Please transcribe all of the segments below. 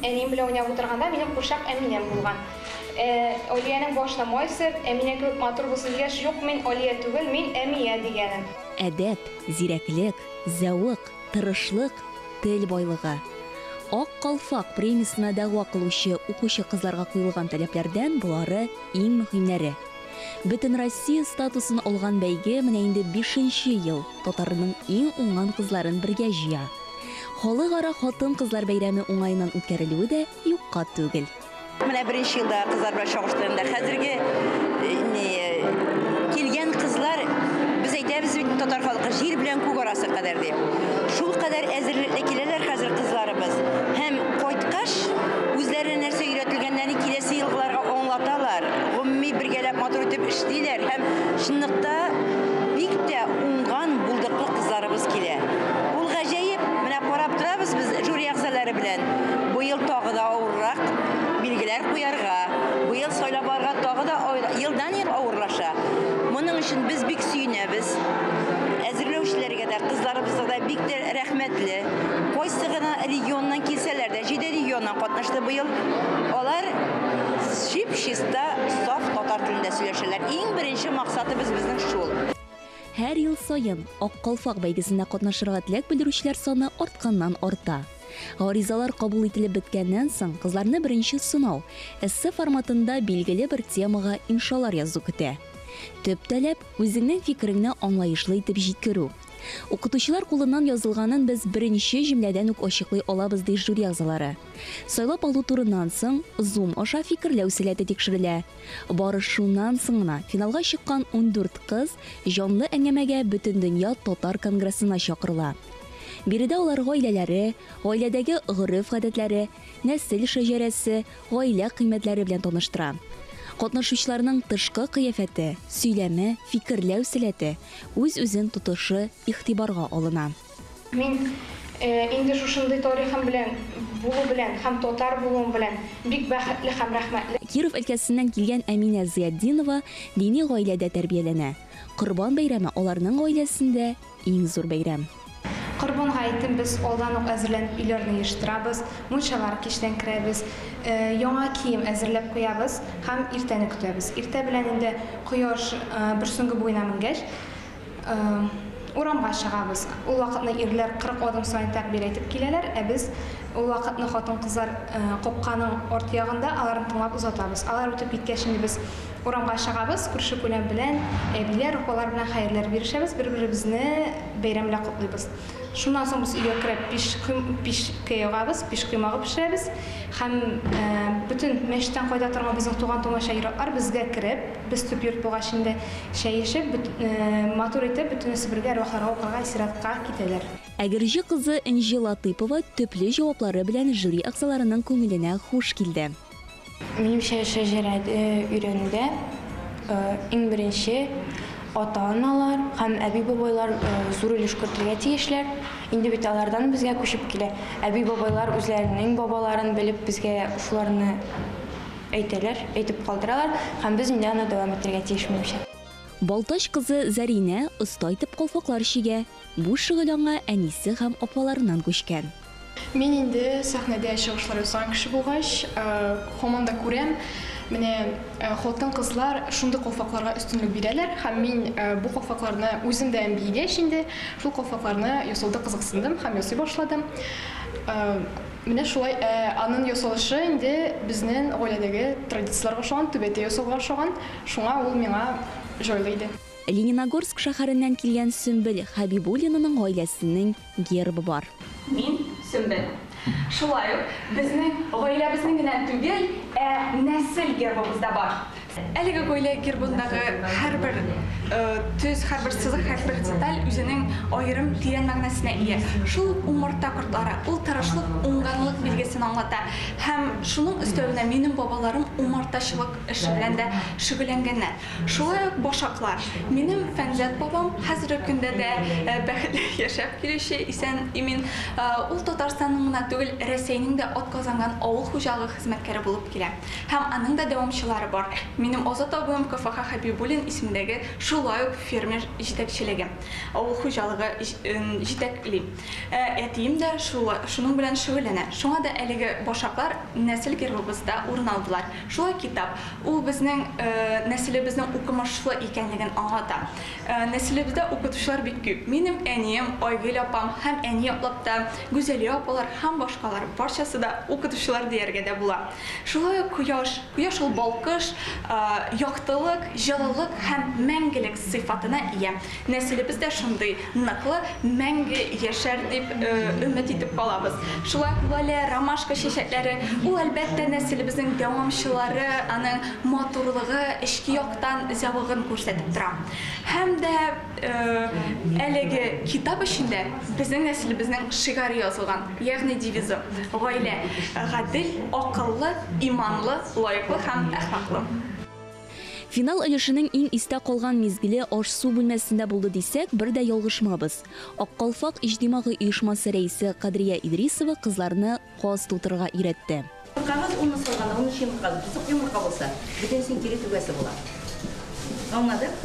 Әнием белән уйнап утырганда, минем курчак Әминәм булган. Алиянең башына май сөрт, Әминә кебек матур булсын дигәч, юк, мин Алия түгел, мин Әмия дигәнем. Әдәп, зирәклек, зәвык, тырышлык, тел байлыгы. Ак калфак премиясенә дәгъва кылучы укучы кызларга куелган таләпләрдән болары иң мөһимнәре. Бөтенроссия статусын алган бәйге менә инде бишенче ел татарның иң уңган кызларын бергә җыя. Халыкара хатын-кызлар бәйрәме уңаеннан үткәрелүе дә юкка түгел. Менә беренче елдагы кызлар белән чагыштырганда, хәзерге ни килгән кызлар, без әйтәбез бит, татар халкы җир белән күк арасы кадәр дип. Шул кадәр әзерлекле киләләр хәзер кызларыбыз. Һәм кайткач, үзләренә нәрсә өйрәтелгәннәрен киләсе елгыларга аңлаталар. Гомуми бергәләп матур итеп эшлиләр һәм чынлыкта бик тә уңган, булдыклы кызларыбыз килә. Ул гаҗәеп, менә карап торабыз без жюри әгъзалары белән. Быел тагы да авыррак билгеләр куярга, быел сайлап алырга тагы да елдан-ел авырлаша. Моның өчен без бик сөенәбез. Әзерләүчеләргә дә, кызларыбызга да бик тә рәхмәтле. Кайсы гына регионнан килсәләр дә, җиде регионнан катнашты быел. Алар чип-чиста, саф татар телендә сөйләшәләр. Иң беренче максатыбыз безнең шул. Һәр ел саен Ак калфак бәйгесендә катнашырга теләк белдерүчеләр саны артканнан-арта. Гаризалар кабул ителеп беткәннән соң, кызларны беренче сынау, эссе форматында билгеле бер темага иншалар язу көтә. Төп таләп, үзеңнең фикереңне аңлаешлы итеп җиткерү. Укытучылар кулыннан язылганын без беренче җөмләдән үк ачыклый алабыз, ди жюри әгъзалары. Сайлап алу турыннан соң, Zoom аша фикерләү сәләте тикшерелә. Бары шуннан соң гына финалга чыккан 14 кыз җанлы әңгәмәгә Бөтендөнья татар конгрессына чакырыла. Биредә алар гаиләләре, гаиләдәге гореф-гадәтләре, нәсел шәҗәрәсе, гаилә кыйммәтләре белән таныштыра. Катнашучыларның тышкы кыяфәте, сөйләме, фикерләү сәләте, үз-үзен тотышы игътибарга алына. Мин инде шушындый тарихым белән булу белән һәм татар булуым белән бик бәхетле һәм рәхмәтле. Киров өлкәсеннән килгән Әминә Зыятдинова дини гаиләдә тәрбияләнә. Корбан бәйрәме аларның гаиләсендә иң зур бәйрәм. Корбан гаетен без алдан ук әзерләнеп өйләрне җыештырабыз, мунчалар кичтән керәбез, яңа кием әзерләп куябыз һәм иртәне көтәбез. Иртә белән инде кояш бөрсеңге буена менгәч, Урамга чыгабыз. Ул вакытны ирләр 40 адым саен тәкъбир әйтеп киләләр, ә без ул вакытны хатын-кызлар капканың арт ягында аларны тыңлап озатабыз. Алар үтеп киткәч инде без урамга чыгабыз, күрше-күлән белән, әбиләр, апалар белән хәерләр бирешәбез, бер-беребезне бәйрәм белән котлыйбыз. Шуннан соң без өйгә кереп пич пичкә ягабыз, пич коймагы пешерәбез һәм бөтен мәчеттән кайта торган безнең туган-тумача ир-атлар безгә кереп, без төп йорт булгач инде, Чәй эчеп, матур итеп, бөтенесе бергә әрвахларга укырга зиратка китәләр. Әгерҗе кызы Энҗе Латыйпова төпле җаваплары белән жюри әгъзаларының күңеленә хуш килде. Минемчә, шәҗәрә өйрәнүдә иң беренче ата-аналар һәм әби-бабайлар зур өлеш кертергә тиешләр. Инде бит алардан безгә күчеп килә. Әби-бабайлар үзләренең бабаларын белеп безгә шуларны Әйтәләр, әйтеп калдыралар һәм без инде аны дәвам итәргә тиеш, минемчә. Балтач кызы Зәринә оста итеп калфаклар чигә. Бу шөгыль аңа әнисе һәм апаларыннан күчкән. Мин инде сәхнәдә чыгышлар ясаган кеше булгач, һаман да күрәм, менә хатын-кызлар шундый калфакларга өстенлек бирәләр һәм мин бу калфакларны үзем дә биегәч инде, шул калфакларны ясауда кызыксындым һәм ясый башладым. Менә шулай, ә анын ясалышы инде безнен гаиләдәге традицияләргә ошаган, түбәтәй ясауга ошаган, шуңа ул миңа җайлы иде. Лениногорск шәһәреннән килгән Сөмбел Хәбибуллинаның гаиләсенең гербы бар. Мин, Сөмбел. Шулай ук безнең гаиләбезнең генә түгел, ә нәсел гербыбыз да бар. Әлеге гаилә гербындагы һәрбер төс, һәрбер сызык, һәрбер деталь үзенең аерым тирән мәгънәсенә ия. Шул ук умарта кортлары, ул тырышлык, уңганлык билгесен аңлата. Һәм шуның өстәвенә минем бабаларым умартачылык эше белән дә шөгыльләнгәннәр. Шулай ук башаклар. Минем Фәнзәт бабам, хәзерге көндә дә бәхетле яшәп килүче, исән-имин. Ул Татарстанның гына түгел, Рәсәйнең дә атказанган авыл хуҗалыгы хезмәткәре булып килә. Һәм аның да дәвамчылары бар. Минем Азат абыем КФХ Хәбибуллин исемендәге шулай ук фермер җитәкчелеге, авыл хуҗалыгы җитәкли. Әтием дә шуның белән шөгыльләнә. Шуңа да әлеге башаклар нәсел гербыбызда урын алдылар. Шулай китап, ул безнең нәселебезнең укымышлы икәнлеген аңлата. Нәселебездә укытучылар бик күп. Минем әнием, Айгөл апам һәм әни яклап та Гүзәлия апалар һәм башкалар барчасы да укытучылар дияргә дә була. Шулай ук кояш. Кояш ул балкыш, яктылык, җылылык һәм мәңгелек сыйфатына ия. Нәселебез дә шундый ныклы, мәңге яшәр дип өмет итеп калабыз. Шулай ук лалә, ромашка чәчәкләре, ул, әлбәттә, нәселебезнең дәвамчылары, аның матурлыгы, эчке яктан зәвыгын күрсәтеп тора. Һәм дә әлеге китап эчендә безнең нәселебезнең шигаре язылган, ягъни девизы, Гаилә, гадел, акыллы, иманлы, лаеклы һәм әхлаклы. Финал өлешенең иң истә калган мизгеле аш-су бүлмәсендә булды дисәк, бер дә ялгышмабыз. Ак калфак иҗтимагый оешмасы рәисе Кадрия Идрисова кызларны каз тутырырга өйрәтте. Йомыркагыз унны салганда, 13 йомырка, бозык йомырка булса, бөтенесен кире түгәсе була. Аңладык?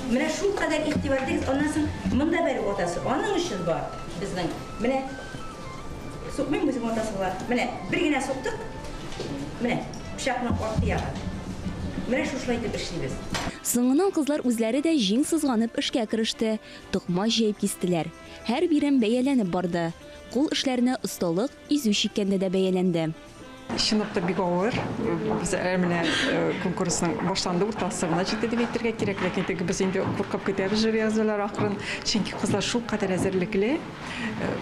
Менә шул кадәр игътибар итегез, аннан соң монда бәреп атасы. Аның өчен бар безнең. Менә сукмыйм үзем атасы була. Менә бер генә суктык. Менә пычакның арты ягы. Менә шушылай итеп эшлибез. Соңыннан кызлар үзләре дә җиң сызганып эшкә кереште, токмач җәеп кистеләр. Һәр бирем бәяләнеп барды. Кул эшләренә осталык изү чиккәндә дә бәяләнде. Чынлап та бик авыр. Без әле менә конкурсның башланды, уртасы гына җитте дип әйтергә кирәк, ләкин теге без инде куркып көтәбез жюри әгъзалары ахырын, чөнки кызлар шулкадәр әзерлекле.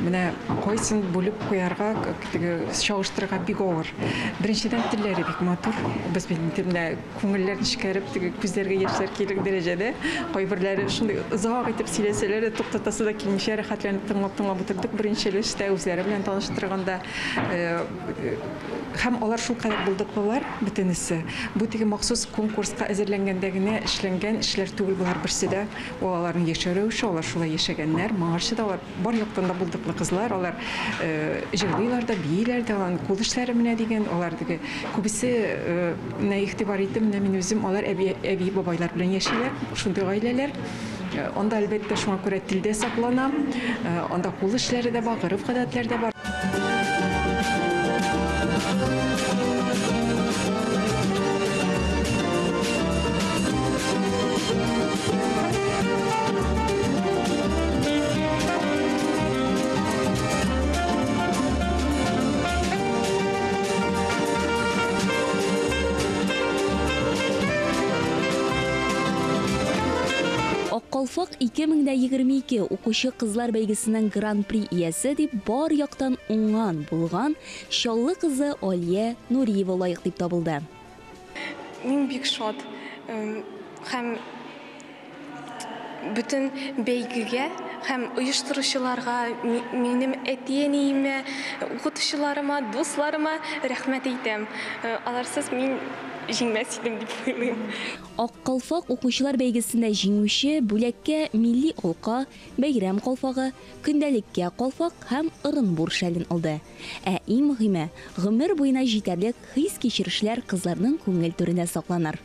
Менә кайсын бүлеп куярга, теге чагыштырырга бик авыр. Беренчедән, телләре бик матур. Без бит инде менә күңелләр нечкәреп, теге күзләргә яшьләр килер дәрәҗәдә. Кайберләре шундый озак итеп сөйләсәләр дә, туктатасы да килмичә, рәхәтләнеп тыңлап-тыңлап утырдык беренче өлештә, үзләре белән таныштырганда. Һәм алар шулкадәр булдыклылар бөтенесе. Бу теге махсус конкурска әзерләнгәндә генә эшләнгән эшләр түгел болар берсе дә. Ул аларның яшәү рәвеше, алар шулай яшәгәннәр. Моңарчы да алар бар яктан да булдыклы кызлар. Алар җырлыйлар да, бииләр дә, аларның кул эшләре менә дигән. Алар теге күбесе менә игътибар иттем, менә мин үзем алар әби, әби бабайлар белән яшиләр, шундый гаиләләр. Анда, әлбәттә, шуңа күрә тел дә саклана, анда кул эшләре дә бар, гореф-гадәтләр дә бар. Ак калфак 2022 укучы кызлар бәйгесенең гран-при иясе дип бар яктан уңган, булган Чаллы кызы Алия Нуриева лаек дип табылды. Мин бик шат һәм бөтен бәйгегә һәм оештыручыларга, минем әти-әниемә, укытучыларыма, дусларыма рәхмәт әйтәм. Аларсыз мин җиңмәс идем дип уйлыйм. Ак калфак укучылар бәйгесендә җиңүче бүләккә милли алка, бәйрәм калфагы, көндәлеккә калфак һәм Ырынбур шәлен алды. Ә иң мөһиме, гомер буена җитәрлек хис-кичерешләр кызларның күңел түрендә сакланыр.